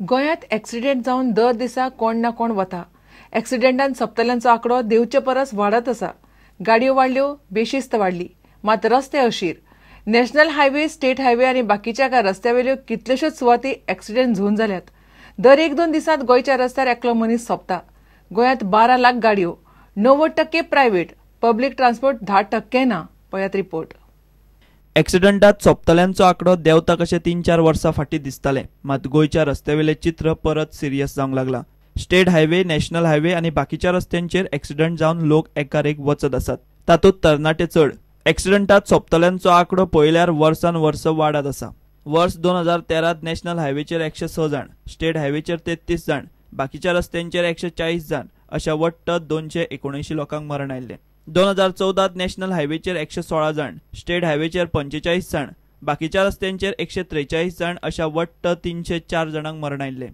गोंयांत एक्सिडेंट जावन दर दिसा कोण ना कोण वता. एक्सिडेंटान सोंपतल्यांचो आंकडो देवचे परस वाडत आसा. गाडयो वाडल्यो, बेशिस्त वाडली, मात रस्ते अशीर. नॅशनल हायवे, स्टेट हायवे आनी बाकीच्या कांय रस्त्यावेल्यो कितल्योश्योच सुवाती एक्सिडेंट झोन जाल्यात. दर एक दोन दिसांत गोंयच्या रस्त्यार एकलो मनीस सोंपता. गोंयांत 12 लाख गाडयो, 90% प्रायव्हेट, पब्लीक ट्रान्सपोर्ट 10% ना. पळयात रिपोर्ट. एक्सिडंटात सोंपतल्यांचो आंकडो देंवता कशें 3-4 वर्सां फाटीं दिसतालें, मात गोंयच्या रस्त्यावेलें चित्र परत सिरियस जावंक लागलां. स्टेट हायवे, नॅशनल हायवे आनी बाकीच्या रस्त्यांचेर एक्सिडंट जावन लोक एकार एक वचत आसात. तातूंत तरणाटे चड. एक्सिडंटात सोंपतल्यांचो आंकडो पळयल्यार वर्सान वर्स वाडत आसा. वर्स 2013 नॅशनल हायवेचेर 106 जाण, स्टेट हायवेचेर 33 जाण, बाकीच्या रस्त्यांचेर 140 जाण अशा वट्ट 279 लोकांक मरण आयिल्लें. 2014 नॅशनल हायवेचेर 116 जाण, स्टेट हायवेचेर 45 जाण, बाकीच्या रस्त्यांचेर 143 जाण अशा वट्ट 304 जाणांक मरण आयिल्लें.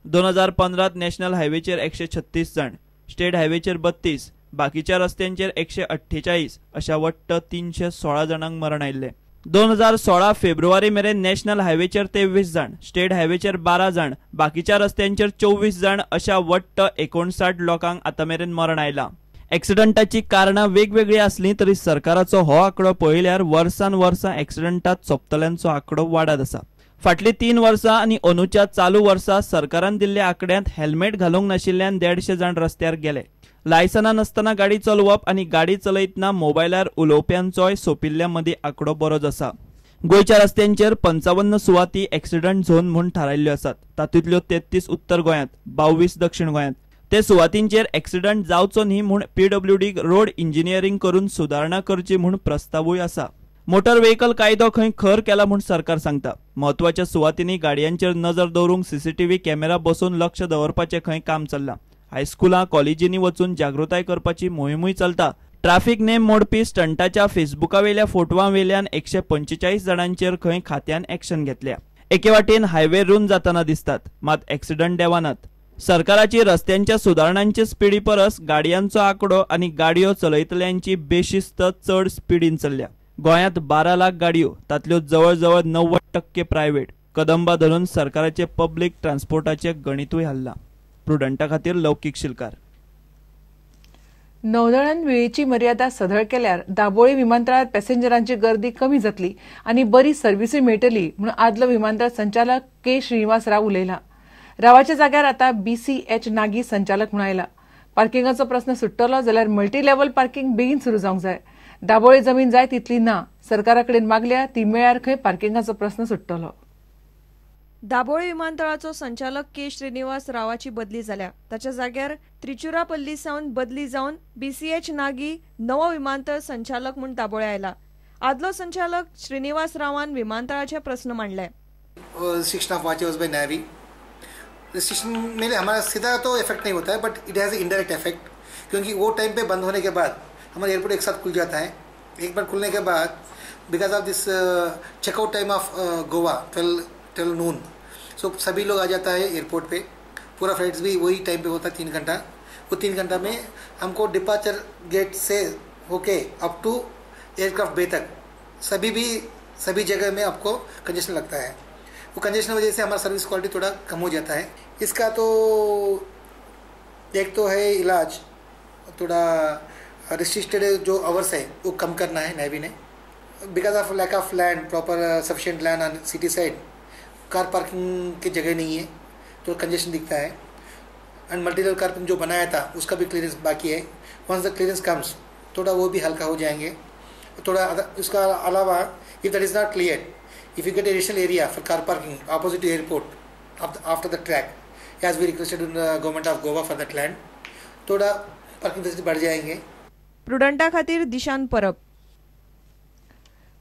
2015 नॅशनल हायवेचेर 136 जाण, स्टेट हायवेचेर 32, बाकीच्या रस्त्यांचेर 148 अशा वट्ट 316 जाणांक मरण आयिल्लें. 2016 फेब्रुवारी मेरेन नॅशनल हायवेचेर 23 जाण, स्टेट हायवेचेर 12 जाण, बाकीच्या रस्त्यांचेर 24 जाण अशा वट्ट 59 लोकांक आतां मेरेन मरण आयलां. एक्सिडंटाची कारणां वेगवेगळी आसलीं तरी सरकाराचो हो आंकडो पळयल्यार वर्सान वर्सां एक्सिडंटात सोंपतल्यांचो आंकडो वाडत आसा. फाटलीं 3 वर्सां आनी अंदूच्या चालू वर्सा सरकारान दिल्ल्या आंकड्यांत हेल्मेट घालूंक नाशिल्ल्यान 150 जाण रस्त्यार गेले. लायसनां नासतना गाडी चलोवप आनी गाडी चलयतना मोबायलार उलोवप्यांचोय सोंपिल्ल्या मदीं आंकडो बरोच आसा. गोंयच्या रस्त्यांचेर 55 सुवाती एक्सिडंट झोन म्हूण थारायल्ल्यो आसात. तातूंतल्यो 33 उत्तर गोंयांत, 22 दक्षिण गोंयांत. ते सुवातींचेर एक्सिडंट जावचो न्ही म्हूण पीडब्ल्यूडी रोड इंजिनियरींग करून सुदारणा करची म्हूण प्रस्तावूय आसा. मोटर व्हेकल कायदो खंय खर केला म्हूण सरकार सांगता. म्हत्वाच्या सुवातींनी गाडयांचेर नजर दवरूंक सीसीटीव्ही कॅमेरा बसोवन लक्ष दवरपाचें खंय काम चल्लां. हायस्कुलां, कॉलेजींनी वचून जागृताय करपाची मोहिमूय चलता. ट्राफीक नेम मोडपी स्टंटाच्या फेसबुकावेल्या फोटवां वेल्यान 145 जाणांचेर खंय खात्यान एक्शन घेतल्या. एके वाटेन हायवे रूंद जातना दिसतात, मात एक्सिडंट देवानात. सरकाराची रस्त्यांच्या सुदारणांचे स्पिडी परस गाडयांचो आंकडो आनी गाडयो चलयतल्यांची बेशिस्त चड स्पिडीन चल्ल्या. गोंयांत 12 लाख गाडयो, तांतल्यो जवळ जवळ 90% प्रायव्हेट. कदंबा धरून सरकाराचे पब्लीक ट्रान्सपोर्टाचे गणितूय हल्लां. प्रुडंटा खातीर लौकीक शिलकार. नौदळान वेळेची मर्यादा सदळ केल्यार दाबोळी विमानतळार पॅसेंजरांची गर्दी कमी जातली आनी बरी सर्विसूय मेळटली म्हणून आदलो विमानतळ संचालक के श्रीनिवास राव उलयला. रावाच्या जाग्यार आतां BCH Nagi संचालक म्हूण आयला. पार्किंगाचो प्रस्न सुट्टलो जाल्यार मल्टी लेव्हल पार्किंग बेगीन सुरू जावंक जाय. दाबोळी जमीन जाय तितली ना, सरकारा कडेन मागल्या ती मेळ्ळ्यार खंय पार्किंगाचो प्रस्न सुट्टलो. दाबोळी विमानतळाचो संचालक के श्रीनिवास रावाची बदली जाल्या. ताच्या जाग्यार त्रिचुरापल्ली सावन बदली जावन BCH Nagi नवो विमानतळ संचालक म्हूण दाबोळे आयला. आदलो संचालक श्रीनिवास रावान विमानतळाचे प्रस्न मांडले. Restriction of watch hours by navy restriction में हमारा सीधा तो इफेक्ट नहीं होता है, but it has indirect effect, क्योंकि वो टाइम पे बंद होने के बाद हमारा एयरपोर्ट एक साथ खुल जाता है. एक बार खुलने के बाद because of this checkout time of Goa 12 noon, so सभी लोग आ जाता है एयरपोर्ट पे. पूरा फ्लाइट्स भी वही टाइम पे होता है, 3 घंटा. वो 3 घंटा में हमको डिपार्चर गेट से होके अप टू एयरक्राफ्ट बे तक सभी जगह में आपको कंजेशन लगता है. वो कंजेशन की वजह से हमारा सर्विस क्वालिटी थोड़ा कम हो जाता है. इसका तो एक तो है इलाज, थोड़ा रिस्ट्रिक्टेड जो आवर्स है वो कम करना है नेवी ने. Because of lack of land, proper sufficient land on city side, car parking की जगह नहीं है तो कंजेशन दिखता है. एंड मल्टीलेवल कार पार्किंग जो बनाया था उसका भी क्लियरेंस बाकी है. वंस the clearance comes थोड़ा वो भी हल्का हो जाएंगे थोड़ा. उसका अलावा if that is not clear, if you get additional area for car parking opposite to airport after the track, as we requested in the government of Goa for that land, थोड़ा पार्किंग फैसिलिटी बढ़ जाएंगे. प्रुडंटा खातीर दिशान परब.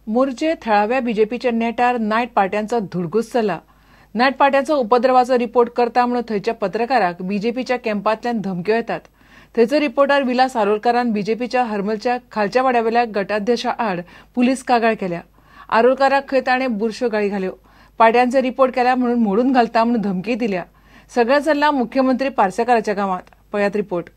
मोरजे थळाव्या बीजेपीच्या नेटार night पार्ट्यांचो धुडगूस चला. Night पार्ट्यांचो उपद्रवाचो report करता म्हणून थंयच्या पत्रकाराक बीजेपीच्या कॅम्पांतल्यान धमक्यो येतात. थंयचो रिपोर्टर विलास आरोलकारान बीजेपीच्या हरमलच्या खालच्या वाड्यावेल्या गटाध्यक्षा आड पुलीस कागाळ केल्या. आरोलकाराक खंय ताणें बुरश्यो गाळी घाल्यो. पार्ट्यांचे रिपोर्ट केल्या म्हणून मोडून घालता म्हणून धमकी दिल्या. सगळें चल्लां मुख्यमंत्री पार्सेकाराच्या गांवांत. पळयात रिपोर्ट.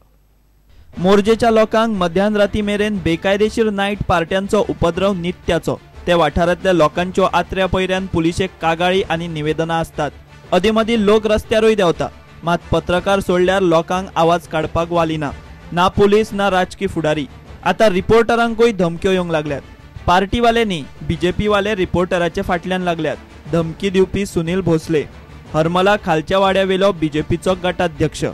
मोरजेच्या लोकांक मध्यान राती मेरेन बेकायदेशीर नायट पार्ट्यांचो उपद्रव नित्याचो. ते वाठारांतल्या लोकांच्यो आत्र्या पयऱ्यान पुलिशेक कागाळी आनी निवेदनां आसतात. अदीं मदीं लोक रस्त्यारूय देंवता, मात पत्रकार सोडल्यार लोकांक आवाज काडपाक वाली ना, ना पुलीस ना राजकी फुडारी। आतां रिपोर्टरांकूय धमक्यो येवंक लागल्यात। पार्टीवाले न्ही, बीजेपीवाले रिपोर्टराचे फाटल्यान लागल्यात। धमकी दिवपी सुनील भोसले, हरमला खालच्या वाड्यावेलो बीजेपीचो गटाध्यक्ष।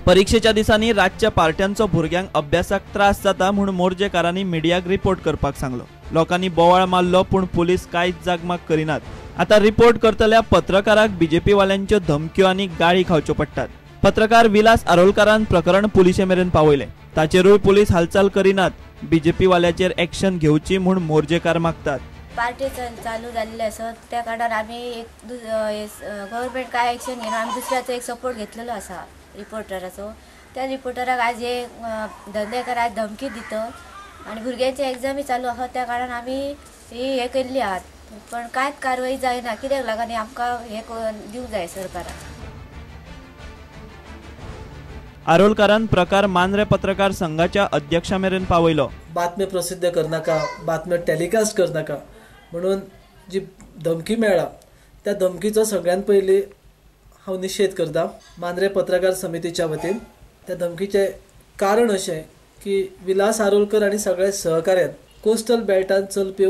परीक्षेच्या दिसांनी रातच्या पार्ट्यांचो भुरग्यांक अभ्यासाक त्रास जाता म्हूण मोर्जेकारांनी मिडियाक रिपोर्ट करपाक सांगलो। लोकांनी बोवाळ मारलो, पूण पुलीस कांयच जागमाग करिनात। आतां रिपोर्ट करतल्या पत्रकाराक बीजेपीवाल्यांच्यो धमक्यो आनी गाळी खावच्यो पडटात। पत्रकार विलास आरोलकारान प्रकरण पुलिशे मेरेन पावयलें, ताचेरूय पुलीस हालचाल करिनात। बीजेपीवाल्याचेर एक्शन घेवची म्हूण मोर्जेकार मागतात। पार्टी चालू जाल्ले आसा त्या कारणान आमी एक गव्हर्मेंट काय एक्शन घेना, आमी दुसऱ्याचो एक सपोर्ट घेतलेलो आसा रिपोर्टराचो। त्या रिपोर्टराक आज हे धंदेकार आज धमकी दितात आनी भुरग्यांची एग्जामी चालू आसा त्या कारणान आमी ही हे केल्ली आहात, पण कांयच कारवाई जायना। कित्याक लागून आमकां हे दिवंक जाय सरकारान। आरोलकारान प्रकार मांद्रे पत्रकार संघाच्या अध्यक्षा मेरेन पावयलो। बातमी प्रसिद्ध करनाका, बातम्यो टेलिकास्ट करनाका म्हणून जी धमकी मेळ्ळा त्या धमकीचो सगळ्यात पयलीं हांव निशेध करता मांद्रे पत्रकार समितीच्या वतीन। त्या धमकीचें कारण अशें की विलास आरोलकर आनी सगळ्या सहकार्यान कोस्टल बेल्टान चलपी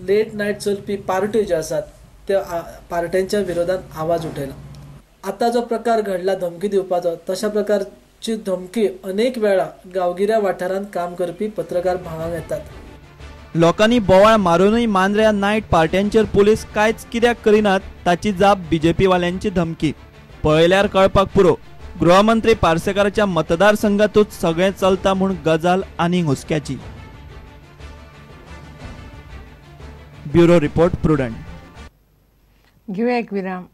लेट नायट चलपी पार्ट्यो ज्यो आसात त्या पार्ट्यांच्या विरोधात आवाज उठयला। आतां जो प्रकार घडला धमकी दिवपाचो, तशा प्रकारची धमकी अनेक वेळा गांवगिऱ्या वाठारांत काम करपी पत्रकार भावांक येतात। लोकांनी बोवाळ मारूनय मांद्र्या नायट पार्ट्यांचेर पुलीस कांयच कित्याक करिनात ताची जाप बीजेपीवाल्यांची धमकी। पळयल्यार कळपाक पुरो, गृहमंत्री पार्सेकाराच्या मतदारसंघातूच सगळें चलता म्हूण गजाल आनीक हुस्क्याची। Bureau report, Prudent. घेऊया एक विराम।